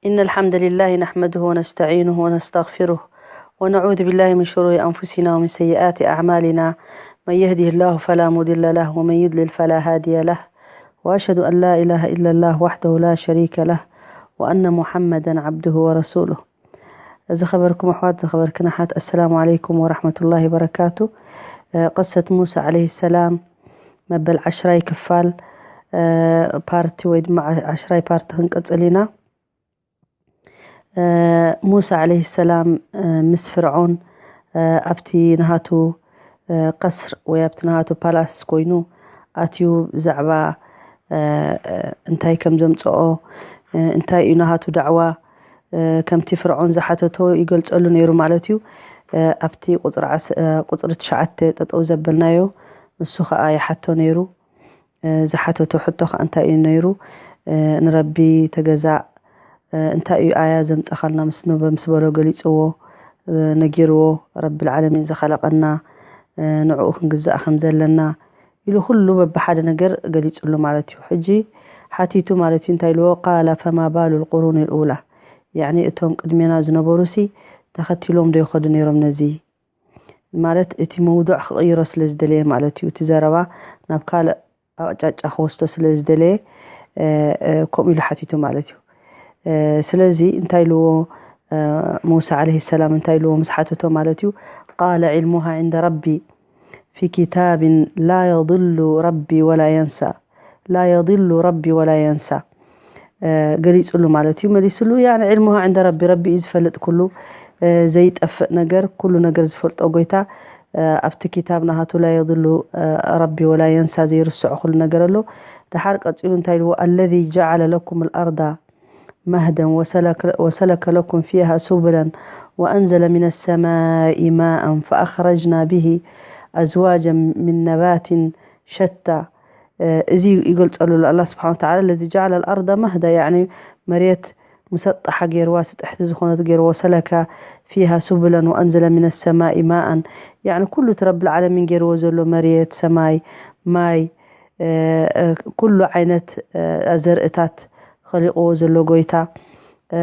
إن الحمد لله نحمده ونستعينه ونستغفره، ونعوذ بالله من شرور أنفسنا ومن سيئات أعمالنا. من يهده الله فلا مضل له، ومن يضلل فلا هادي له. وأشهد أن لا إله إلا الله وحده لا شريك له، وأن محمدا عبده ورسوله. ዝኸበርኩም ኣሕዋት፣ ዝኸበርክን ኣሓት፣ ኣሰላሙ ዓለይኩም ወራሕመቱላሂ ወበረካቱ። እ፣ ቅሰት ሙሳ ዓለይሂ ሰላም መበል ዓሽራይ ክፋል፣ እ፣ ፓርቲ ወይ ድማ ዓ-፣ ዓሽራይ ፓርቲ ክንቅጽል ኢና። እ፣ ሙሳ ዓለይሂ ሰላም፣ እ፣ ምስ ፍርዖን፣ እ፣ ኣብቲ ናሃቱ፣ እ፣ ቀስር ወይ ኣብቲ ናሃቱ ፓላስ ኮይኑ ኣትዩ ብዛዕባ፣ እ፣ እ፣ እንታይ ከም ዘምጽኦ፣ እ፣ እንታይ እዩ ናሃቱ ዳዕዋ፣ እ፣ ከምቲ ፍርዖን ዝሓተቶ ይገልጸሉ ነይሩ ማለት እዩ። እ፣ ኣብቲ ቁጽሪ ዓስ-፣ እ፣ ቁጽሪ ትሽዓተ ጠጠው ዘበልናዮ ንሱ ኸኣ ይሓቶ ነይሩ። እ፣ ዝሓተቶ ሕቶ ኸኣ እንታይ እዩ ነይሩ? እ፣ ንረቢ ተገዛእ፣ እ፣ እንታይ እዩ ኣያ ዘምጸኻልና ምስ ነበ-፣ ምስ በሎ ገሊጽዎ፣ እ፣ ነጊርዎ። ረቢ ልዓለሚን ዝኸለቐና፣ እ፣ ንዕኡ ክንግዛእ ከም ዘለና ኢሉ ኩሉ በብሓደ ነገር ገሊጽሉ ማለት እዩ። ሕጂ ሓቲቱ ማለት እዩ። እንታይ ኢልዎ? ቃለ ፈማ ባሉ ልቁሩን ልኡላ፣ ያዕኒ እቶም ቅድሜና ዝነበሩሲ ተኸቲሎም ዶ ይኸዱ ነይሮም ነዚ? ማለት እቲ መውዱዕ ክቕይሮ ስለ ዝደለየ ማለት እዩ። እቲ ዘረባ ናብ ካልእ ኣቕጫጫ ክወስዶ ስለ ዝደለየ፣ እ፣ እ፣ ከምኡ ኢሉ ሓቲቱ ማለት እዩ። እ፣ ስለዚ እንታይ ኢልዎ፣ እ፣ ሙሳ ዓለይሂ ሰላም እንታይ ኢልዎ ምስ ሓተቶ ማለት እዩ? ቃለ ዒልሙሃ ዒንደ ረቢ ፊ ኪታብን ላ የድሉ ረቢ ወላ የንሳ፣ ላ የድሉ ረቢ ወላ የንሳ፣ እ፣ ገሊጹሉ ማለት እዩ። መሊሱሉ፣ ያኒ ዒልሙሃ ዕንደ ረቢ፣ ረቢ እዩ ዝፈልጥ ኩሉ፣ እ፣ ዘይጠፍእ ነገር፣ ኩሉ ነገር ዝፈልጦ ጎይታ፣ እ፣ ኣብቲ ኪታብ ናሃቱ ላ የድሉ፣ እ፣ ረቢ ወላ የንሳ፣ ዘይርስዖ ኩሉ ነገር ኣሎ። ደሓር ቀጺሉ እንታይ ኢልዎ? ኣለዚ ጀዓለ ለኩም ልኣርዳ መህደን ወሰለከ፣ ወሰለከ ለኩም ፊሃ ሱብለን ወአንዘለ ሚነ ሰማኢ ማአን ፈአኽረጅና ቢሂ አዝዋጀን ሚን ነባትን ሸታ። እ፣ እዚ ይገልጸሉ ኣሎ ኣላህ ስብሓን ወተዓላ። ለዚ ጀዓለ ልኣርዳ መህዳ፣ ያዕኒ መሬት ሙሰጣሓ ገይርዋ፣ ስጥሕቲ ዝኾነት ገይርዎ፣ ሰለከ ፊሃ ሱብለን ወአንዘለ ሚነ ሰማኢ ማአን፣ ያዕኒ ኩሉ እቲ ረቢ ልዓለሚን ገይርዎ ዘሎ መሬት፣ ሰማይ፣ ማይ፣ እ፣ እ፣ ኩሉ ዓይነት፣ እ፣ ዘርእታት ኸሊቕዎ ዘሎ ጎይታ፣ እ፣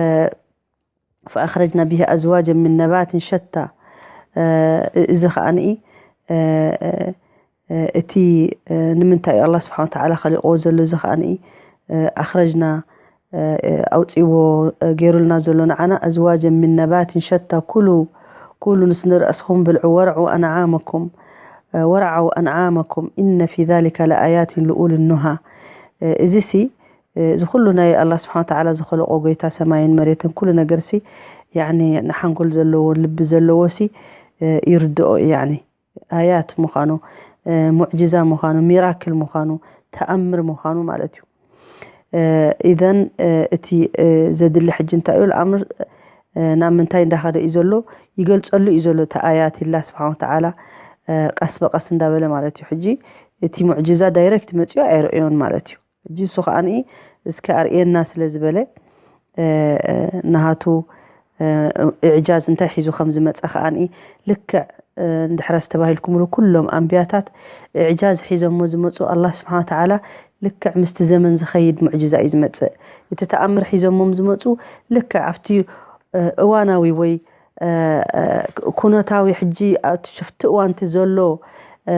ፈኣኽረጅና ቢሂ ኣዝዋጀን ሚን ነባትን ሸታ። እ፣ እዚ ኸኣኒ፣ እ፣ እ፣ እ፣ እቲ፣ እ፣ ንምንታይ እዩ ኣላህ ስብሓን ወተዓላ ኸሊቕዎ ዘሎ? እዚ ኸኣኒ፣ እ፣ ኣኽረጅና፣ እ፣ እ፣ ኣውፂዎ፣ እ፣ ገይሩልና ዘሎ ንዓና፣ ኣዝዋጀን ሚን ነባትን ሸታ፣ ኩሉ፣ ኩሉ ንስ ንርእስኹም ብልዑ፣ ወርዑ ኣንዓመኩም፣ እ፣ ወርዓው ኣንዓመኩም፣ ኢነ ፊ ዛሊከ ለኣያትን ልኡል ኑሃ። እ፣ እዚሲ፣ እ፣ እዚ ኩሉ ናይ ኣላህ ስብሓን ወተዓላ ዝኸለቆ ጎይታ ሰማይን መሬትን ኩሉ ነገርሲ፣ ያዕኒ ንሓንጎል ዘለዎን ልቢ ዘለዎሲ፣ እ፣ ይርድኦ እዩ። ያዕኒ ኣያት ምዃኑ፣ እ፣ ሙዕጅዛ ምዃኑ፣ ሚራክል ምዃኑ፣ ተኣምር ምዃኑ ማለት እዩ። እ፣ ኢዘን፣ እ፣ እቲ፣ እ፣ ዘድሊ ሕጂ እንታይ እዩ? ልኣምር፣ እ፣ ናብ ምንታይ እንዳኸደ እዩ ዘሎ? ይገልጸሉ እዩ ዘሎ እቲ ኣያት ኢላ ስብሓን ወተዓላ፣ እ፣ ቀስ በቀስ እንዳበለ ማለት እዩ። ሕጂ እቲ ሙዕጅዛ ዳይረክት መጺኡ ኣይርእዮን ማለት እዩ። ሕጂ እሱ ኸኣ እስከ ኣርእየና ስለ ዝበለ፣ እ፣ እ፣ ናሃቱ፣ እ፣ ኢዕጃዝ እንታይ ሒዙ ከም ዝመጸ ኸኣ ልክዕ፣ እ፣ እንድሕረስ ተባሂልኩምሉ ኩሎም ኣንብያታት ኢዕጃዝ ሒዞሞ ዝመጹ ኣላህ ስብሓን ወተዓላ ልክዕ ምስቲ ዘመን ዝኸይድ ሙዕጅዛ እዩ ዝመጽእ። እቲ ተኣምር ሒዞሞም ዝመጹ ልክዕ ኣብቲ፣ እ፣ እዋናዊ ወይ፣ እ፣ እ፣ ኩነታዊ ሕጂ ኣብቲ ሽፍቲ እዋንቲ ዘሎ፣ እ፣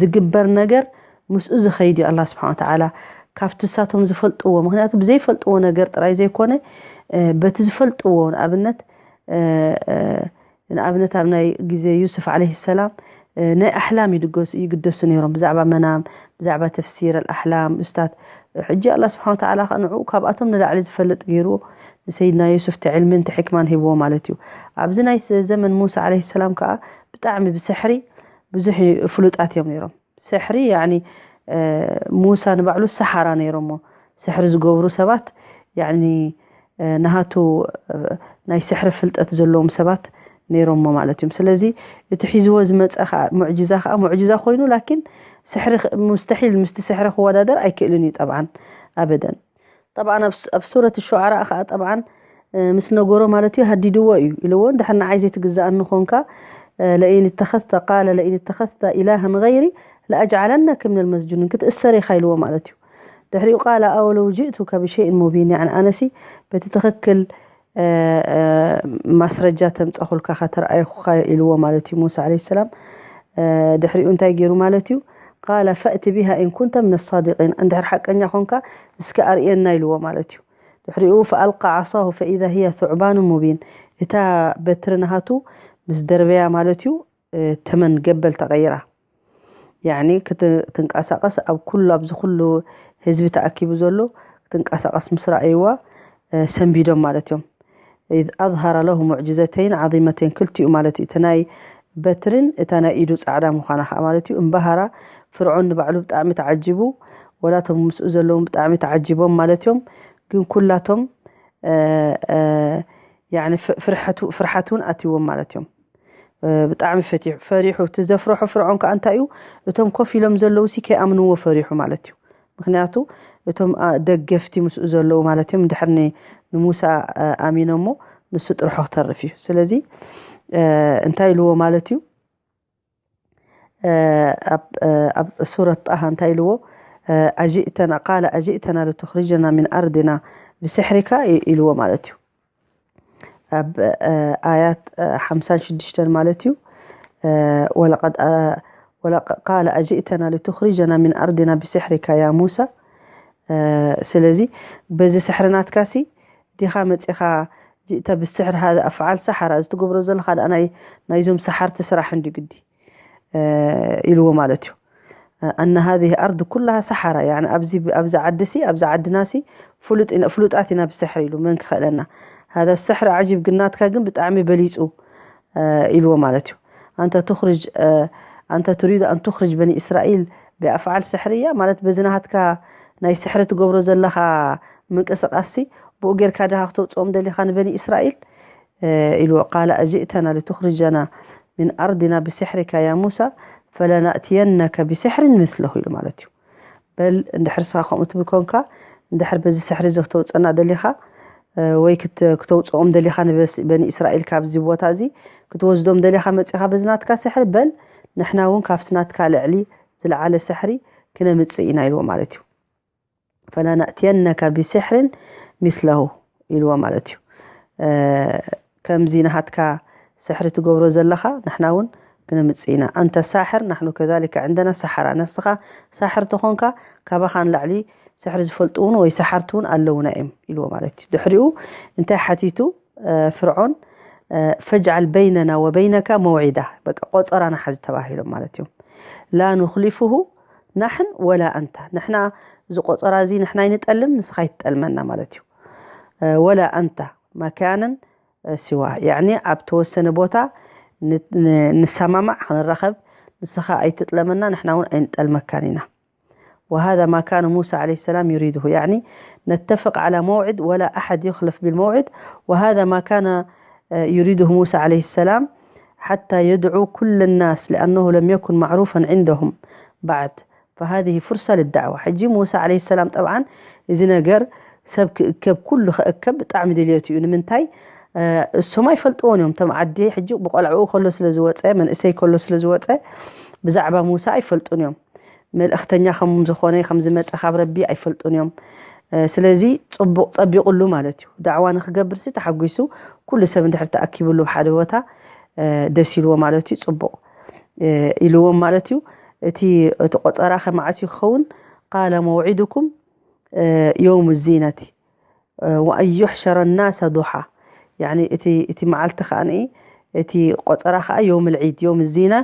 ዝግበር ነገር ምስኡ ዝኸይድ እዩ ኣላህ ስብሓን ወተዓላ ካብቲ እሳቶም ዝፈልጥዎ። ምኽንያቱ ብዘይፈልጥዎ ነገር ጥራይ ዘይኮነ፣ እ፣ በቲ ዝፈልጥዎ፣ ንኣብነት፣ እ፣ እ፣ ንኣብነት ኣብ ናይ ግዜ ዩሱፍ ዓለይሂ ሰላም፣ እ፣ ናይ ኣሕላም ይድገሱ፣ ይግደሱ ነይሮም። ብዛዕባ መናም፣ ብዛዕባ ተፍሲር ኣልኣሕላም፣ ኡስታት። ሕጂ ኣላህ ስብሓን ወተዓላ ኸኣ ንዕኡ ካብኣቶም ንላዕሊ ዝፈልጥ ገይርዎ፣ ንሰይድና ዩሱፍ እቲ ዕልምን እቲ ሕክማን ሂብዎ ማለት እዩ። ኣብዚ ናይ ስ-፣ ዘመን ሙሳ ዓለይሂ ሰላም ከኣ ብጣዕሚ ብስሕሪ ብዙሕ ፍሉጣት እዮም ነይሮም። ስሕሪ፣ ያዕኒ፣ እ፣ ሙሳ ንባዕሉ ሰሓራ ነይሮሞ። ስሕሪ ዝገብሩ ሰባት፣ ያዕኒ፣ እ፣ ናሃቱ፣ እ፣ ናይ ስሕሪ ፍልጠት ዘለዎም ሰባት ነይሮሞ ማለት እዮም። ስለዚ እቲ ሒዝዎ ዝመጸ ኸኣ፣ ሙዕጅዛ ኸኣ ሙዕጅዛ ኮይኑ፣ ላኪን ስሕሪ ኽ-፣ ሙስተሒል ምስቲ ስሕሪ ክወዳደር ኣይክእልን እዩ፣ ጠብዓን፣ ኣበደን። ጠብዓን ኣብ ስ-፣ ኣብ ሱረት ሹዓራ ኸኣ፣ ጠብዓን፣ እ፣ ምስ ነገሮ ማለት እዩ፣ ሃዲድዎ እዩ። ኢልዎ፣ "እንድሕር ንዓይ ዘይትግዛኣኒ ኾንካ፣ እ፣ ለኢን እተኸዝተ፣ ቃለ ለኢን እተኸዝተ ኢላሃን ገይሪ ለኣጅዓለነከ ሚነል መስጁኒን፣ ክትእሰር ኢኻ" ኢልዎ ማለት እዩ። ድሕሪኡ ቃለ ኣወለው ጅእቱከ ብሸይን ሙቢን፣ ያዕኒ ኣነሲ በቲ ትኽክል ማስረጃ ተምፀኹልካ ከተረኣይኹካ ኢልዎ ማለት እዩ ሙሳ ዓለይሂ ሰላም። ድሕሪኡ እንታይ ገይሩ ማለት እዩ? ቃለ ፈእቲ ቢሃ ኢን ኩንተ ምን ሳዲቂን፣ እንድሕር ሓቀኛ ኾንካ እስኪ ኣርእየና ኢልዎ ማለት እዩ። ድሕሪኡ ፈኣልቃ ዓሳሁ ፈኢዛ ሂየ ثعبان مبين፣ እታ በትሪ ናሃቱ ምስ ደርበያ ማለት እዩ ተመን ገበል ተቐይራ። ያዕኒ ክትንቀሳቐስ ኣብ ኩሉ ኣብዚ ኩሉ ህዝቢ ተኣኪቡ ዘሎ ክትንቀሳቐስ ምስ ረኣይዋ ሰንቢዶም ማለት እዮም። إذ أظهر له معجزتين عظيمتين፣ ክልቲኡ ማለት እዩ እቲ ናይ በትርን እታ ናይ ኢዱ ፃዕዳ ምዃና ከዓ ማለት እዩ። እምበሃራ ፍርዖን ንባዕሉ ብጣዕሚ ተዓጂቡ፣ ወላቶም ምስኡ ዘለውን ብጣዕሚ ተዓጂቦም ማለት እዮም። ግን ኩላቶም ፍርሓት እውን ኣትይዎም ማለት እዮም። ብጣዕሚ ፈቲሑ ፈሪሑ። እቲ ዘፍረሑ ፍርዖን ከዓ እንታይ እዩ? እቶም ኮፍ ኢሎም ዘለዉ ሲ ከይኣምንዎ ፈሪሑ ማለት እዩ። ምክንያቱ እቶም ደገፍቲ ምስኡ ዘለዉ ማለት እዮም እንድሕር ንሙሳ ኣሚኖሞ ንሱ ጥርሑ ክተርፍ እዩ። ስለዚ እንታይ ኢልዎ ማለት እዩ? ኣብ ሱረት ጣሃ እንታይ ኢልዎ? ኣጅእተና ቃለ ኣጅእተና ልትኽርጀና ሚን ኣርድና ብስሕሪካ ኢልዎ ማለት እዩ። ኣብ ኣያት ሓምሳን ሽዱሽተን ማለት እዩ። ቃለ ኣጅእተና ልትኽርጀና ሚን ኣርድና ብስሕሪካ ያ ሙሳ። ስለዚ በዚ ስሕሪ ናትካሲ ዲኻ መፂኻ ጅእተ ብስሕር ሃذا ኣፍዓል ሰሓራ፣ እዚ ትገብሮ ዘለኻ ደኣ ናይዞም ሰሓርቲ ስራሕ እንዲ ግዲ ኢልዎ ማለት እዩ። ኣነ ሃذه ኣርድ ኩላሃ ሰሓራ፣ ያኒ ኣብዚ ኣብዚ ዓዲ ሲ ኣብዚ ዓድና ሲ ፍሉጥ ኢና ፍሉጣት ኢና ብስሕሪ ኢሉ መን ክኽእለና? ሃذا ሰሕሪ ዓጂብ ግን ናትካ ግን ብጣዕሚ በሊፁ ኢልዎ ማለት እዩ። ኣንተ ትኽርጅ ኣንተ ትሪዱ ኣን ትኽርጅ በኒ እስራኤል ብኣፍዓል ሰሕርያ ማለት በዚ ናሃትካ ናይ ስሕሪ ትገብሮ ዘለኻ ምንቅስቃስ ሲ ብኡ ጌርካ ድኻ ክተውፅኦም ደሊኻ ንበኒ እስራኤል ኢልዎ። ቃለ ኣጅእተና ልትኽርጀና ሚን ኣርድና ብስሕሪካ ያ ሙሳ ፈለናእትየነከ ብስሕርን ምስለሁ ኢሉ ማለት እዩ። በል እንድሕር ስኻ ከምኡ ትብል ኮንካ እንድሕር በዚ ስሕሪ እዚ ክተውፀና ደሊኻ ወይ ክተውፅኦም ደሊኻ ንበኒ እስራኤል ካብዚ ቦታ እዚ ክትወስዶም ደሊኻ መፂኻ በዚ ናትካ ስሕሪ በል ንሕና እውን ካብቲ ናትካ ልዕሊ ዝለዓለ ስሕሪ ክነምፅእ ኢና ኢልዎ ማለት እዩ። ፈላናእትየነካ ብስሕርን ሚስለሁ ኢልዎ ማለት እዩ። ከምዚ ናሃትካ ስሕሪ ትገብሮ ዘለኻ ንሕና እውን ክነምፅእ ኢና። ኣንተ ሳሕር ናሕኑ ከዛሊከ ዕንደና ሰሓራ፣ ንስኻ ሳሕር ተኾንካ ካባኻ ንላዕሊ ስሕሪ ዝፈልጡ እውን ወይ ሰሓርቲ እውን ኣለውና እዮም ኢልዎ ማለት እዩ። ድሕሪኡ እንታይ ሓቲቱ ፍርዖን? ፈጅዓል በይነና ወበይነካ መውዒዳ፣ በቃ ቆፀራ ንሓዝ ተባሂሎም ማለት እዮም። ላ ኑኽሊፍሁ ናሕን ወላ ኣንታ፣ ንሕና እዚ ቆፀራ እዚ ንሕና ኣይንጠልም ንስኻ ኣይትጠልመና ማለት እዩ። ወላ ኣንታ መካንን ስዋ፣ ያዕኒ ኣብ ተወሰነ ቦታ ንሰማማዕ ክንራኸብ፣ ንስኻ ኣይትጥለመና ንሕና እውን ኣይንጠልመካን ኢና። وهذا ما كان موسى عليه السلام يريده، يعني نتفق على موعد ولا أحد يخلف بالموعد، وهذا ما كان يريده موسى عليه السلام حتى يدعو كل الناس لأنه لم يكن معروفا عندهم بعد، فهذه فرصة للدعوة. ሕጂ ሙሳ عليه السلام طبعا እዚ ነገር ሰብ ክእከብ ኩሉ ክእከብ ብጣዕሚ ድልየቱ እዩ። ንምንታይ? እሶም ኣይፈልጥዎን እዮም። እቶም ዓዲ ሕጂ ብቆልዕኡ ከሎ ስለ ዝወፀ መንእሰይ ከሎ ስለ ዝወፀ ብዛዕባ ሙሳ ኣይፈልጡን እዮም። መልእኽተኛ ከም ዝኾነ ከም ዝመፀ ካብ ረቢ ኣይፈልጡን እዮም። ስለዚ ፅቡቕ ፀቢቑሉ ማለት እዩ። ዳዕዋ ንክገብር ሲ ተሓጒሱ ኩሉ ሰብ እንድሕር ተኣኪብሉ ሓደ ቦታ ደስ ኢልዎ ማለት እዩ። ፅቡቕ ኢልዎም ማለት እዩ። እቲ እቲ ቆፀራ ከመዓስ እዩ ክኸውን? ቃለ መውዒድኩም የውም ዚነቲ ወኣን ዩሕሸረ ናሰ ዱሓ፣ ያኒ እቲ እቲ መዓልቲ ከኣ እቲ ቆፀራ ከኣ የውም ልዒድ የውም ዚና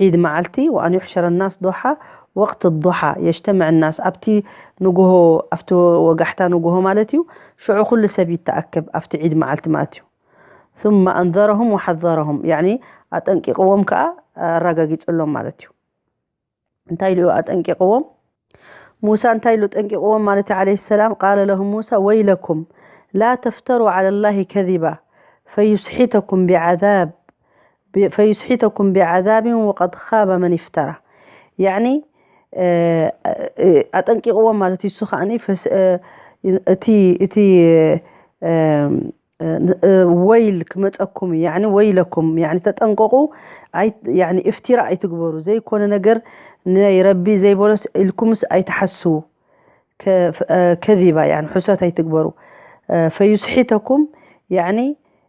ዒድ መዓልቲ ወኣን ዩሕሸረ ናስ ዱሓ ወቅት ዱሓ የጅተምዕ ናስ ኣብቲ ንጉሆ ኣብቲ ወጋሕታ ንጉሆ ማለት እዩ። ሽዑ ኩሉ ሰብ ይተኣከብ ኣብቲ ዒድ መዓልቲ ማለት እዩ። ثم أنذرهم وحذرهم ያኒ ኣጠንቂቕዎም ከኣ ኣረጋጊፅሎም ማለት እዩ። እንታይ ኢሉ ኣጠንቂቕዎም? ሙሳ እንታይ ኢሉ ጠንቂቕዎም ማለት እዩ ዓለይሂ ሰላም? ቃለ ለሁም ሙሳ ወይለኩም ላ ተፍተሩ ዓላ ላሂ ከዚባ ፈዩስሒተኩም ቢዓዛብ ፈዩስሒተኩም ቢዓዛብን ወቀድ ኻበ መን ይፍተራ። ያዕኒ ኣጠንቂቕዎም ማለት እዩ። እሱ ከዓኒ እቲ እቲ ወይል ክመፀኩም እዩ። ያኒ ወይለኩም ያኒ ተጠንቀቁ። እፍቲራ ኣይትግበሩ። ዘይኮነ ነገር ናይ ረቢ ዘይበሎስ ኢልኩምስ ኣይትሓስዉ። ከ- እ፣ ከዚባ፣ ያኒ፣ ሕሶት ኣይትግበሩ። እ፣ ፈዩስሒተኩም፣ ያኒ፣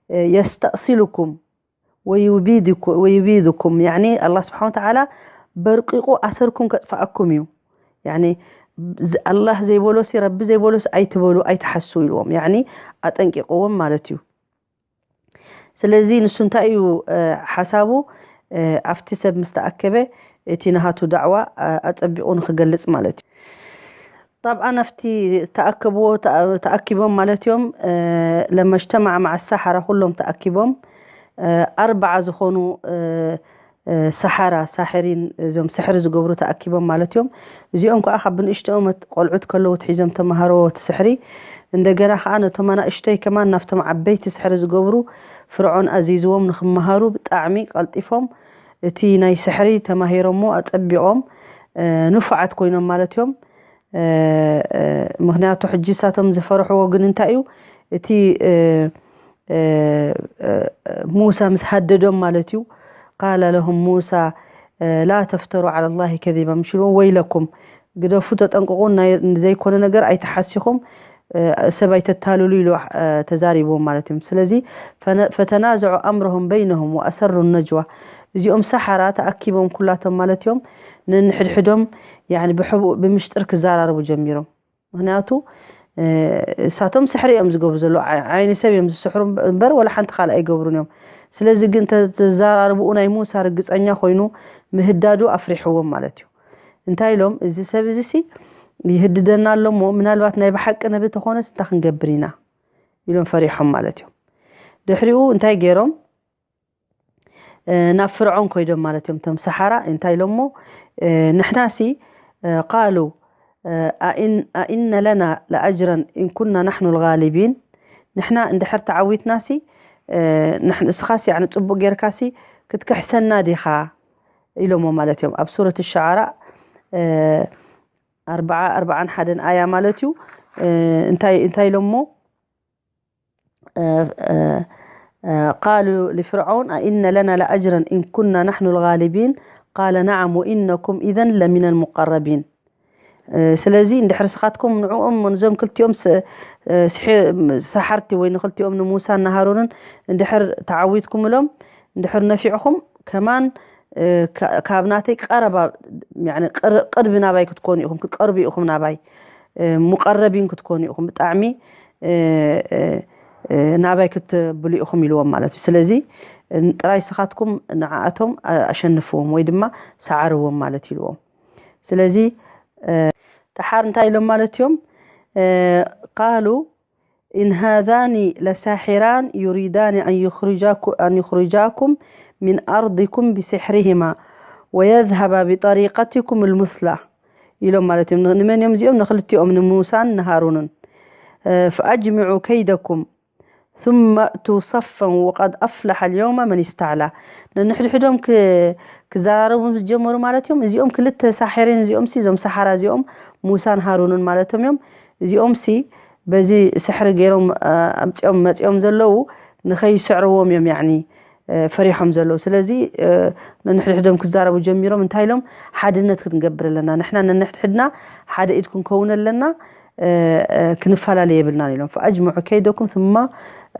እ፣ የስተእሲልኩም ወዩቢድኩ-፣ ወዩቢድኩም፣ ያኒ፣ ኣላህ ስብሓን ወተዓላ በርቂቑ ኣሰርኩም ከጥፍኣኩም እዩ። ያኒ፣ ዝ-፣ ኣላህ ዘይበሎሲ፣ ረቢ ዘይበሎሲ ኣይትበሉ፣ ኣይትሓሱ ኢልዎም። ያኒ፣ ኣጠንቂቕዎም ማለት እዩ። ስለዚ ንሱ እንታይ እዩ፣ እ፣ ሓሳቡ፣ እ፣ ኣብቲ ሰብ ምስ ተኣከበ፣ እቲ ናሃቱ ዳዕዋ፣ እ፣ ኣጸቢቑ ንኽገልጽ ማለት እዩ። طبعا ኣብቲ ተኣከብዎ፣ ተኣ-፣ ተኣኪቦም ማለት እዮም። እ፣ ለመ እጅተመዐ መዓ ሰሓራ፣ ኩሎም ተኣኪቦም፣ እ፣ ኣርባዓ ዝኾኑ፣ እ፣ እ፣ ሰሓራ፣ ሳሕሪን፣ እዞም ስሕሪ ዝገብሩ ተኣኪቦም ማለት እዮም። እዚኦም ከዓ ካብ ብንእሽተኦም ቆልዑት ከለዉ ትሒዞም ተምሃሮ እቲ ስሕሪ። እንደገና ከዓ ነቶም ኣናእሽተይ ከማን ናብቶም ዓበይቲ ስሕሪ ዝገብሩ ፍርዖን ኣዚዝዎም ንኽመሃሩ ብጣዕሚ ቀልጢፎም እቲ ናይ ስሕሪ ተማሂሮሞ ኣጸቢቖም፣ እ፣ ንፉዓት ኮይኖም ማለት እዮም። እ፣ እ፣ ምኽንያቱ ሕጂ እሳቶም ዝፈርሕዎ ግን እንታይ እዩ? እቲ፣ እ፣ እ፣ እ፣ ሙሳ ምስ ሃደዶም ማለት እዩ። ቃለ ለሁም ሙሳ፣ እ፣ ላ ተፍተሩ ዐለ ላሂ ከዚባ፣ ምሽ ኢልዎም፣ ወይለኩም፣ ግደፉ፣ ተጠንቀቑ፣ ናይ ዘይኮነ ነገር ኣይተሓሲኹም፣ እ፣ ሰብ ኣይተታልሉ ኢሉ፣ እ፣ ተዛሪብዎም ማለት እዮም። ስለዚ ፈነ-፣ ፈተናዘዑ ኣምረሁም በይነሁም ወኣሰሩ ነጅዋ፣ እዚኦም ሰሓራ ተኣኪቦም ኩላቶም ማለት እዮም፣ ነንሕድሕዶም፣ ያኒ፣ ብሕቡእ ብምሽጥር ክዘራረቡ ጀሚሮም። ምኽንያቱ፣ እ፣ እሳቶም ስሕሪ እዮም ዝገብሩ ዘለዉ፣ ዓይ-፣ ዓይኒ ሰብ እዮም ዝስሕሩ እምበር ወላ ሓንቲ ካልእ ኣይገብሩን እዮም። ስለዚ ግን ተ-፣ ተዘራርብኡ ናይ ሙሳ ርግጸኛ ኮይኑ ምህዳዱ ኣፍሪሕዎም ማለት እዩ። እንታይ ኢሎም? "እዚ ሰብ እዚ ሲ ይህድደና ኣሎ እሞ፣ ምናልባት ናይ ብሓቂ ነቢ ተኾነስ እንታይ ክንገብር ኢና?" ኢሎም ፈሪሖም ማለት እዮም። ድሕሪኡ እንታይ ገይሮም? እ፣ ናብ ፍርዖን ኮይዶም ማለት እዮም። እቶም ሰሓራ እንታይ ኢሎሞ? እ፣ ንሕናሲ፣ እ፣ ቃሉ፣ እ፣ ኣኢን-፣ ኣኢነ ለና ለኣጅረን ኢን ኩና ናሕኑ ልጋሊቢን፣ ንሕና እንድሕር ተዓዊትናሲ፣ እ፣ ንሕ-፣ ንስኻሲ፣ ያኒ፣ ጽቡቕ ጌርካሲ ክትክሕሰና ዲኻ? ኢሎሞ ማለት እዮም። ኣብ ሱረት ሸዓራ፣ እ፣ ኣርብዓ፣ ኣርብዓን ሓደን ኣያ ማለት እዩ። እ፣ እንታይ፣ እንታይ ኢሎሞ? እ፣ እ፣ እ፣ ቃሉ ልፍርዖን ኣኢነ ለና ለኣጅረን ኢን ኩና ናሕኑ ልጋሊቢን ቃለ ነዓም ወኢነኩም ኢዘን ለሚነ ልሙቀረቢን። እ፣ ስለዚ እንድሕር ስኻትኩም ንዕኦም፣ ነዞም ክልቲኦም ስ-፣ እ፣ ስሒ-፣ ሰሓርቲ ወይ ንክልቲኦም ንሙሳን ንሃሩንን እንድሕር ተዓዊትኩምሎም፣ እንድሕር ነፊዕኹም፣ ከማን፣ እ፣ ካ-፣ ካብ ናተይ ቀረባ፣ ያኒ ቅር-፣ ቅርቢ ናባይ ክትኮኑ ኢኹም፣ ክትቀርቡ ኢኹም ናባይ፣ እ፣ ሙቀረቢን ክትኮኑ ኢኹም፣ ብጣዕሚ፣ እ፣ እ፣ እ፣ ናባይ ክትብሉ ኢኹም ኢልዎም ማለት እዩ። ስለዚ፣ እ፣ ጥራይ ስኻትኩም ንዓኣቶም ኣ-፣ ኣሸንፍዎም ወይ ድማ ሰዓርዎም ማለት ኢልዎም። ስለዚ፣ እ፣ ደሓር እንታይ ኢሎም ማለት እዮም? እ፣ ቃሉ፣ "ኢን ሃዛኒ ለሳሒራን ዩሪዳኒ ኣን ዩኽሪጃኩ-፣ ኣን ዩኽሪጃኩም ሚን ኣርዲኩም ብሲሕሪሂማ ወየዝሃባ ብጠሪቀቲኩም ልሙስላ" ኢሎም ማለት እዮም። ን-፣ ንመን እዮም እዚኦም? ንክልቲኦም፣ ንሙሳን ንሃሩንን። እ፣ "ፈኣጅምዑ ከይደኩም ثم እቱ ሰፈን ወቀድ ኣፍለሐ ልየውመ መን ስተዕላ" ነንሕድሕዶም ክ-፣ ክዘራረቡ ምስ ጀመሩ ማለት እዮም። እዚኦም ክልተ ሳሒሪን እዚኦም ሲ፣ እዞም ሰሓራ እዚኦም ሙሳን ሃሩንን ማለቶም እዮም። እዚኦም ሲ በዚ ስሕሪ ገይሮም፣ አ፣ ኣምጺኦም መጺኦም ዘለዉ ንኸይስዕርዎም እዮም፣ ያኒ፣ እ፣ ፈሪሖም ዘለዉ። ስለዚ፣ እ፣ ነንሕድሕዶም ክዛረቡ ጀሚሮም። እንታይ ኢሎም? "ሓድነት ክንገብር ኣለና፣ ንሕና ነንሕድሕድና ሓደ ኢድ ክንከውን ኣለና፣ እ፣ እ፣ ክንፈላለ የብልናን" ኢሎም። "ፈኣጅምዑ ከይደኩም ثم፣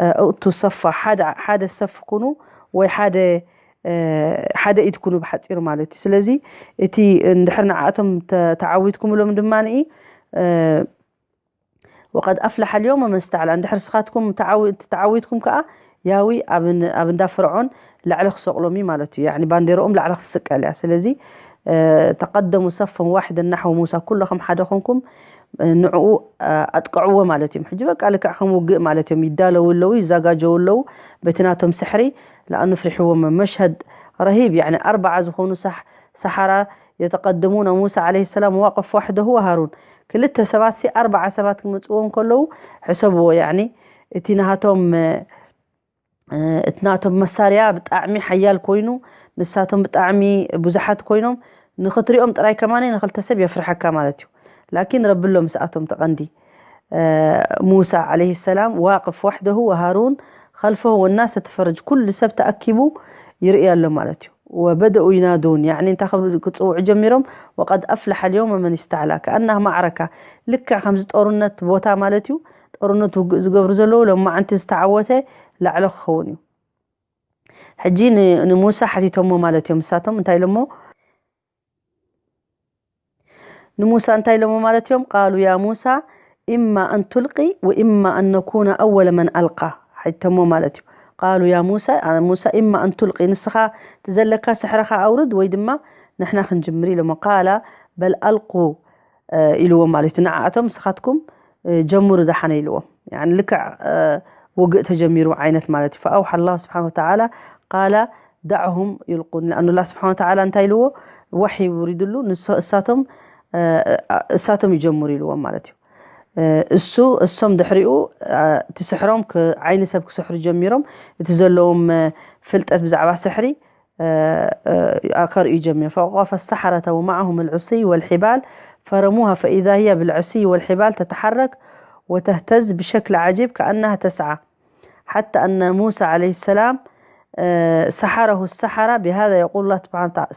እ፣ እእቱ ሰፋ፣ ሓደ፣ ሓደ ሰፍ ኩኑ ወይ ሓደ፣ እ፣ ሓደ ኢድ ኩኑ ብሓጺሩ ማለት እዩ። ስለዚ እቲ እንድሕር ንዓኣቶም ተ-፣ ተዓዊትኩምሎም ድማ ንኢ፣ እ፣ ወቀድ ኣፍለሐ ልየውመ መን ስተዕላ፣ እንድሕር ስኻትኩም ተዓዊ-፣ ተዓዊትኩም ከኣ ያዊ ኣብ ን-፣ ኣብ እንዳ ፍርዖን ላዕሊ ክሰቕሎም እዩ ማለት እዩ። ያኒ ባንዴርኦም ላዕሊ ክትስቀል እያ። ስለዚ፣ እ፣ ተቀደሙ ሰፈን ዋሒደን ናሕወ ሙሳ፣ ኩለኹም ሓደ ኮንኩም፣ እ፣ ንዕኡ፣ እ፣ ኣጥቅዕዎ ማለት እዮም። ሕጂ በቃ ልክዕ ከም ውግእ ማለት እዮም። ይዳለዉ ኣለዉ፣ ይዘጋጀዉ ኣለዉ። በቲ ናቶም ስሕሪ ለኣኑ ፍሪሕዎም። መሽሀድ ረሂብ፣ ያኒ ኣርባዓ ዝኾኑ ሳሕ-፣ ሰሓራ የተቀደሙነ ሙሳ ዓለይሂ ሰላም ዋቅፍ ዋሕደሁ ወሃሩን። ክልተ ሰባት ሲ ኣርባዓ ሰባት ክመጽዎም ከለዉ ሕሰብዎ፣ ያኒ እቲ ናሃቶም፣ እ፣ እቲ ናቶም መሳርያ ብጣዕሚ ሓያል ኮይኑ፣ ንሳቶም ብጣዕሚ ብዙሓት ኮይኖም፣ ንኽትሪኦም ጥራይ ከማነይ ንኽልተ ሰብ የፍርሐካ ማለት እዩ። ላኪን ረቢ ኣሎ ምስኣቶም ተቐንዲ። እ፣ ሙሳ ዓለይሂ ሰላም ዋቅፍ ዋሕደሁ ወሃሩን ኸልፈሁ ወናስ ተተፈረጅ፣ ኩሉ ሰብ ተኣኪቡ ይርኢ ኣሎ ማለት እዩ። وبدأوا ينادون، يعني እንታይ ክብሉ ክፅውዑ ጀሚሮም። وقد أفلح اليوم من استعلى، كأنها معركة، ልክዕ ከምዚ ጦርነት ቦታ ማለት እዩ። ጦርነት ውግእ ዝገብሩ ዘለዉ ሎማዓንቲ ዝተዓወተ ላዕሎ ክኸውን እዩ። ሕጂ ን- ንሙሳ ሓቲቶሞ ማለት እዮም። ንሳቶም እንታይ ኢሎሞ? ንሙሳ እንታይ ኢሎሞ ማለት እዮም? قالوا يا موسى إما أن تلقي وإما أن نكون أول من ألقى። ሓቲቶሞ ማለት እዩ። قالوا يا موسى، ሙሳ، إما أن تلقي፣ ንስኻ እቲ ዘለካ ስሕርኻ ኣውርድ ወይ ድማ ንሕና ክንጅምር ኢሎሞ። قال بل ألقوا ኢልዎም ማለት እዩ። ንዓኣቶም ንስኻትኩም ጀምሩ ደሓነ ኢልዎም። يعني ልክዕ ውግእ ተጀሚሩ ዓይነት ማለት እዩ። فأوحى الله سبحانه وتعالى قال دعهم يلقون، لأنه الله سبحانه وتعالى እንታይ ኢልዎ? وحي ውሪድሉ፣ ንስ- እሳቶም እሳቶም ይጀምሩ ኢልዎም ማለት እዩ። እሱ እሶም ድሕሪኡ እቲ ስሕሮም ዓይኒ ሰብ ክስሕሩ ጀሚሮም። እቲ ዘለዎም ፍልጠት ብዛዕባ ስሕሪ ከርእዩ ጀሚሮም። فأوقف السحرة ومعهم العصي والحبال فرموها فإذا هي بالعصي والحبال تتحرك وتهتز بشكل عجيب كأنها تسعى حتى أن موسى عليه السلام سحره السحرة بهذا يقول الله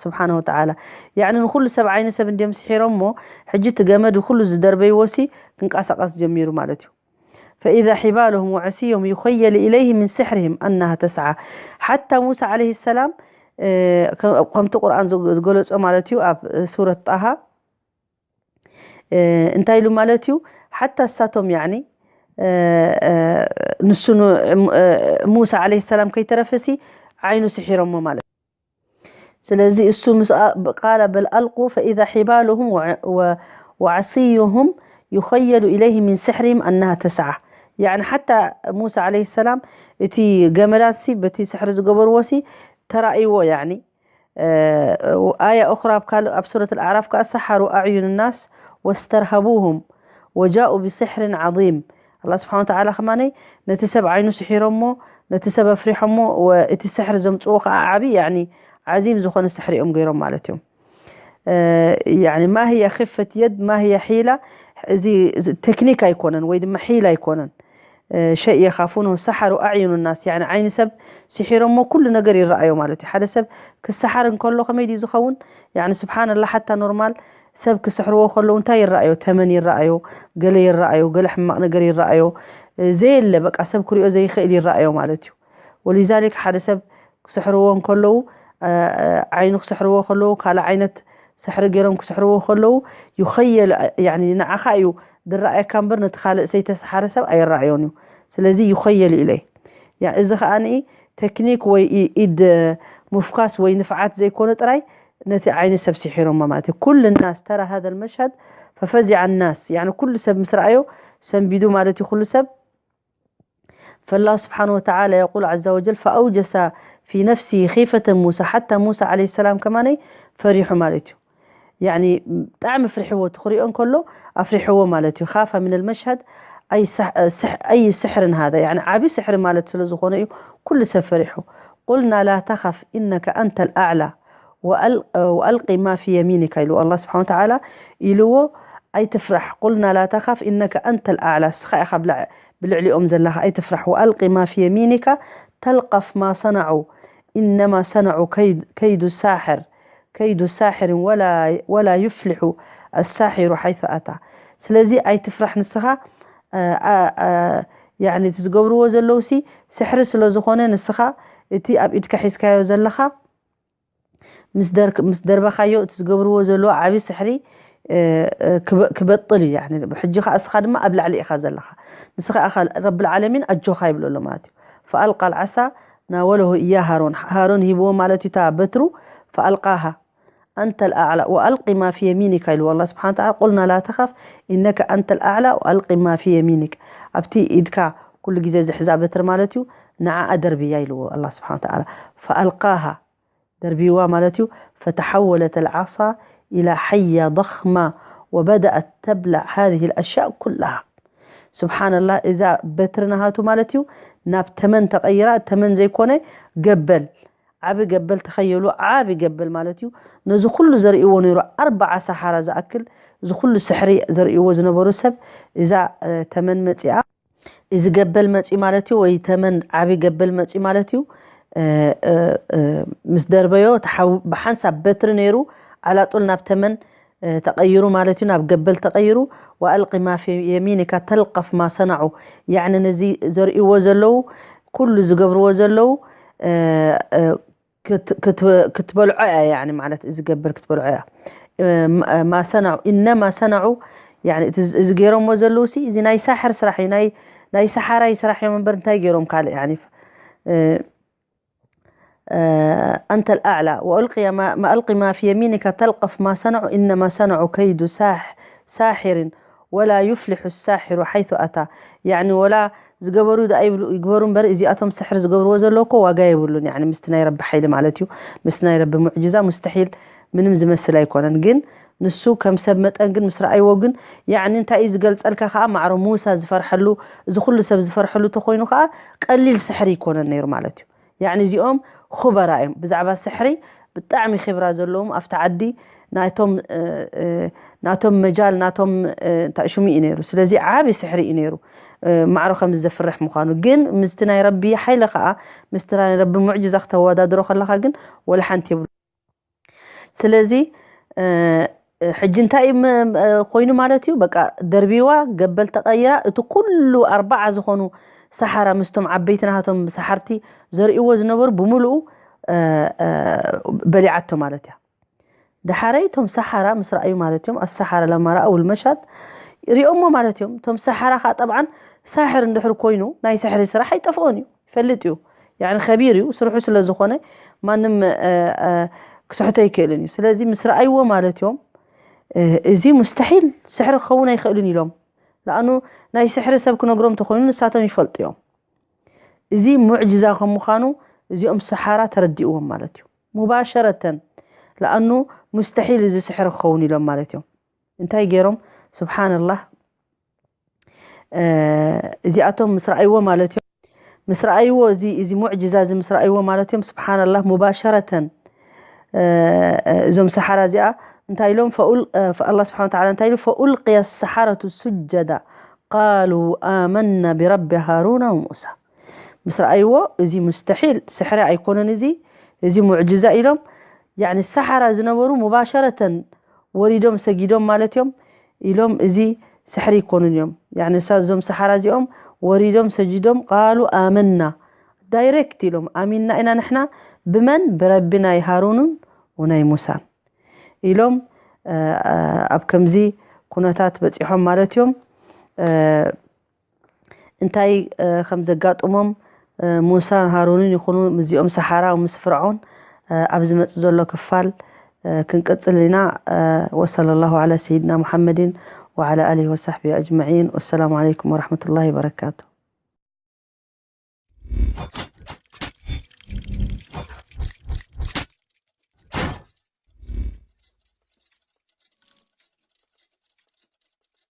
سبحانه وتعالى يعني ንኩሉ ሰብ ዓይኒ ሰብ እንዲዮም ስሒሮሞ ሕጂ እቲ ገመድ ኩሉ ዝደርበይዎ ሲ ክንቀሳቀስ ጀሚሩ ማለት እዩ። فإذا حبالهم وعصيهم يخيل إليه من سحرهم أنها تسعى حتى موسى عليه السلام ከምቲ ቁርኣን ዝገለጾ ማለት እዩ ኣብ ሱረት ጣሃ እንታይ ኢሉ ማለት እዩ። ሓታ እሳቶም ያኒ ንሱ ሙሳ ዓለይሂ ሰላም ከይተረፈሲ ዓይኑ ስሒሮሞ ማለት እዩ። ስለዚ እሱ ምስ قال بل ألقوا فإذا حبالهم وعصيهم يخيل إليه من سحرهم أنها تسعى يعني ሓታ ሙሳ ዓለይሂ ሰላም እቲ ገመዳት ሲ በቲ ስሕሪ ዝገበርዎ ሲ ተራእይዎ ያኒ ኣያ ኡኽራ ኣብ ካልእ ኣብ ሱረት ኣልኣዕራፍ ከኣ ሰሓሩ ኣዕዩን ናስ ወስተርሃቡሁም ወጃኡ ብስሕርን ዓዚም። ኣላ ስብሓን ወተዓላ ከማነይ ነቲ ሰብ ዓይኑ ስሒሮሞ ነቲ ሰብ ኣፍሪሖሞ እቲ ስሕሪ ዘምፅዎ ከዓ ዓብዪ ያኒ ዓዚም ዝኾነ ስሕሪ እዮም ገይሮም ማለት እዮም። ያኒ ማ ህየ ክፈት የድ ማ ህየ ሒላ፣ እዚ ቴክኒክ ኣይኮነን ወይ ድማ ሒላ ኣይኮነን። ሸይ የኻፉን ሰሓሩ ኣዕዩኑ ናስ ያኒ ዓይኒ ሰብ ስሒሮሞ ኩሉ ነገር ይረኣዮ ማለት እዩ። ሓደ ሰብ ክሰሓር እንከሎ ከመይ ድዩ ዝኸውን? ያኒ ስብሓንላ ሓታ ኖርማል ሰብ ክስሕርዎ ከለዉ እንታይ ይረኣዮ? ተመን ይረኣዮ፣ ገለ ይረኣዮ፣ ገለ ሕማቕ ነገር ይረኣዮ። ዘየለ በቃ ሰብ ክሪኦ ዘይኽእል ይረኣዮ ማለት እዩ። ወሊዛሊክ ሓደ ሰብ ክስሕርዎ እንከለዉ ዓይኑ ክስሕርዎ ከለዉ ካልእ ዓይነት ስሕሪ ገይሮም ክስሕርዎ ከለዉ ይኸየል ያኒ ንዓኻ እዩ ዝረኣየካ እምበር ነቲ ካልእ ሰይተሰሓረ ሰብ ኣይረኣዮን እዩ። ስለዚ ይኸየል ኢለይ። ያ እዚ ከኣ ንኢ ቴክኒክ ወይ ኢ- ኢድ ምፍኳስ ወይ ንፍዓት ዘይኮነ ጥራይ ነቲ ዓይኒ ሰብ ስሒሮሞ ማለት እዩ። ኩሉ ናስ ተራ ሃዘ ልመሽሀድ ፈፈዚዐ ናስ ያኒ ኩሉ ሰብ ምስ ረኣዮ ሰንቢዱ ማለት እዩ። ኩሉ ሰብ فالله سبحانه وتعالى يقول عز وجل فأوجس في نفسه خيفة موسى حتى موسى عليه السلام كمان فرح ማለት እዩ። ያኒ ብጣዕሚ ፍርሕዎ ትኽሪኦ እንከሎ ኣፍሪሕዎ ማለት እዩ። ካፈ من المشهد أي سحر هذا يعني ዓብዪ ስሕሪ ማለት ስለ ዝኾነ እዩ ኩሉ ሰብ ፈሪሑ። قلنا لا تخف إنك أنت الأعلى وألق ما في يمينك ኢሉ ኣላ ስብሓን ወተዓላ ኢልዎ ኣይትፍራሕ قلنا لا تخف إنك أنت الأعلى እስኻ ኢኻ ብልዕሊኦም ዘለኻ ኣይትፍራሕ وألق ما في يمينك تلقف ما صنعوا إنما صنعوا كيد, كيد ساحر كيد ساحر ولا, ولا يفلح الساحر حيث أتى ስለዚ ኣይትፍራሕ ንስኻ ያኒ እቲ ዝገብርዎ ዘለዉ ሲ ስሕሪ ስለ ዝኾነ ንስኻ እቲ ኣብ ኢድካ ሒዝካዮ ዘለኻ ምስ ደርበኻዮ እቲ ዝገብርዎ ዘለዎ ዓብዪ ስሕሪ ክበጥል እዩ። ሕጂ ኸዓ እስኻ ድማ ኣብ ላዕሊ ኢኻ ዘለኻ። ንስኻ ኢኻ ረብል ዓለሚን ኣጆኻ ይብሎ ኣሎ ማለት እዩ። فألقى العصا ناوله إياه هارون ሃሮን ሂብዎ ማለት እዩ እታ በትሩ فألقاها أنت الأعلى وألق ما في يمينك ኢልዎ ኣላ ስብሓን ወተዓላ قلنا لا تخف إنك أنت الأعلى وألق ما في يمينك ኣብቲ ኢድካ ኩሉ ግዜ ዝሕዛ በትሪ ማለት እዩ ንዓኣ ደርብያ ኢልዎ ኣላ ስብሓን ወተዓላ فألقاها ደርብይዋ ማለት እዩ። فتحولت العصا إلى حية ضخمة وبدأت تبلع هذه الأشياء كلها سبحان الله እዛ በትሪ ናሃቱ ማለት እዩ ናብ ተመን ተቐይራ ተመን ዘይኮነ ገበል ዓቢ ገበል ተኸየሉ ዓቢ ገበል ማለት እዩ። ነዚ ኩሉ ዘርእይዎ ነይሩ ኣርባዓ ሰሓራ ዝኣክል እዚ ኩሉ ስሕሪ ዘርእይዎ ዝነበሩ ሰብ እዛ ተመን መፂኣ እዚ ገበል መፅዩ ማለት እዩ ወይ ተመን ዓቢ ገበል መፅዩ ማለት እዩ። እ፣ እ፣ እ፣ ምስ ደርበዮ እቲ ሓው ብሓንሳብ በትሪ ነይሩ፣ ዓላጡል ናብ ተመን፣ እ፣ ተቐይሩ ማለት እዩ፣ ናብ ገበል ተቐይሩ። "ወኣልቂ ማ ፊ የሚኒካ ተልቀፍ ማ ሰናዑ"፣ ያዕኒ ነዚ ዘርእይዎ ዘለዉ፣ ኩሉ ዝገብርዎ ዘለዉ፣ እ፣ እ፣ ክት-፣ ክት-፣ ክትበልዖ እያ፣ ያዕኒ ማለት እዚ ገበል ክትበልዖ እያ። እ፣ ማ፣ ማ ሰናዑ፣ ኢነማ ሰናዑ፣ ያዕኒ እቲ ዝ-፣ እዚ ገይሮምዎ ዘለዉ ሲ፣ እዚ ናይ ሳሕር ስራሕ እዩ፣ ናይ፣ ናይ ሰሓራይ ስራሕ እዮም እምበር እንታይ ገይሮም ካልእ፣ ያዕኒ፣ እ፣ እ፣ ኣንተ ኣልኣዕላ፣ ወኣልቂ ማ፣ ማ ኣልቂ ማ ፊ የሚኒካ ተልቀፍ ማ ሰነዑ፣ ኢነማ ሰነዑ ከይዱ ሳሕ-፣ ሳሒርን፣ ወላ ዩፍሊሑ ሳሒሩ ሓይቱ ኣታ። ያዕኒ፣ ወላ ዝገበሩ ደኣ ይብሉ፣ ይግበሩ እምበር፣ እዚኣቶም ስሕር ዝገብርዎ ዘለዉ እኮ ዋጋ የብሉን። ያዕኒ፣ ምስቲ ናይ ረቢ ሓይሊ ማለት እዩ፣ ምስቲ ናይ ረቢ ሙዕጅዛ፣ ሙስተሒል ምንም ዝመስል ኣይኮነን። ግን ንሱ ከም ሰብ መጠን ግን ምስ ረኣይዎ ግን፣ ያዕኒ፣ እንታይ እዩ ዝገልጸልካ ከኣ፣ ማዕሮ ሙሳ ዝፈርሐሉ፣ እዚ ኩሉ ሰብ ዝፈርሐሉ ተኾይኑ ከኣ፣ ቀሊል ስሕሪ ይኮነን ነይሩ ማለት እዩ። ያዕኒ፣ እዚኦም ኹበራ እዮም። ብዛዕባ ስሕሪ ብጣዕሚ ኺብራ ዘለዎም ኣብቲ ዓዲ ናቶም፣ እ፣ እ፣ ናቶም መጃል፣ ናቶም፣ እ፣ እንታይ ሽሙ እዩ ነይሩ። ስለዚ ዓቢ ስሕሪ እዩ ነይሩ፣ እ፣ ማዕሮ ከም ዘፍርሕ ምዃኑ። ግን ምስቲ ናይ ረቢ ሓይሊ ኸኣ፣ ምስቲ ናይ ረቢ ሙዕጅዛ ክተወዳድሮ ከለኻ ግን ወላ ሓንቲ የብሉ። ስለዚ፣ እ፣ ሕጂ እንታይ እዩ ም-፣ እ፣ ኮይኑ ማለት እዩ? በቃ ደርቢዋ፣ ገበል ተቐይራ፣ እቲ ኩሉ ኣርባዓ ዝኾኑ ሰሓራ ምስቶም ዓበይቲ ናሃቶም ሰሓርቲ ዘርእይዎ ዝነበሩ ብምሉኡ፣ እ፣ እ፣ በሊዓቶ ማለት እያ። ደሓረይ እቶም ሰሓራ ምስ ረኣዩ ማለት እዮም፣ ኣሰሓራ ለማ ረኣው ልመሻት ሪኦሞ ማለት እዮም። እቶም ሰሓራ ኸዓ ጠብዓን ሳሕር እንድሕር ኮይኑ ናይ ስሕሪ ስራሕ ኣይጠፍኦን እዩ፣ ይፈልጥ እዩ። ያዕኒ ኸቢር እዩ፣ ስርሑ ስለ ዝኾነ ማንም፣ እ፣ እ፣ ክስሕቶ ኣይክእልን እዩ። ስለዚ ምስ ረኣይዎ ማለት እዮም፣ እ፣ እዚ ሙስተሒል ስሕሪ ክኸውን ኣይኽእልን ኢሎም። ለኣኑ ናይ ስሕሪ ሰብ ክነግሮም ተኾይኑ ንሳቶም ይፈልጡ እዮም። እዚ ሙዕጅዛ ከም ምዃኑ እዚኦም ሰሓራ ተረዲእዎም ማለት እዩ። ሙባሸረተን፣ ለኣኑ ሙስተሒል እዚ ስሕሪ ክኸውን ኢሎም ማለት እዮም። እንታይ ገይሮም? ስብሓንላህ፣ እ፣ እዚኣቶም ምስ ረኣይዎ ማለት እዮም፣ ምስ ረኣይዎ፣ እዚ፣ እዚ ሙዕጅዛ እዚ ምስ ረኣይዎ ማለት እዮም፣ ስብሓንላህ፣ ሙባሸረተን፣ እ፣ እዞም ሰሓራ እዚኣ እንታይ ኢሎም? ፈኡል-፣ እ፣ ፈ-፣ ኣላህ ስብሓን ወተዓላ እንታይ ኢሉ? "ፈኡልቅየ ሰሓረቱ ሱጀዳ ቃሉ ኣመና ቢረቢ ሃሩና ወሙሳ።" ምስ ረኣይዎ፣ እዚ ሙስተሒል ስሕሪ ኣይኮነን፣ እዚ፣ እዚ ሙዕጅዛ ኢሎም፣ ያዕኒ ሰሓራ ዝነበሩ ሙባሸረተን ወሪዶም ሰጊዶም ማለት እዮም ኢሎም፣ እዚ ስሕሪ ይኮኑን እዮም። ያዕኒ እሳ-፣ እዞም ሰሓራ እዚኦም ወሪዶም ሰጂዶም፣ ቃሉ ኣመና፣ ዳይሬክት ኢሎም፣ ኣሚንና ኢና ንሕና፣ ብመን? ብረቢ ናይ ሃሩንን ወናይ ሙሳን ኢሎም፣ እ፣ ኣብ ከምዚ ኩነታት በጺሖም ማለት እዮም። እ፣ እንታይ፣ እ፣ ከም ዘጋጥሞም፣ እ፣ ሙሳን ሃሩንን ይኹኑ ምስዚኦም ሰሓራ ምስ ፍርዖን፣ እ፣ ኣብ ዝመጽእ ዘሎ ክፋል፣ እ፣ ክንቅጽል ኢና። እ፣ ወሰለላሁ ዐላ ሰይድና ሙሐመድን ወዐላ ኣሊሂ ወሰሕቢሂ ኣጅመዒን። ወሰላሙ ዐለይኩም ወረሕመቱላሂ ወበረካቱ።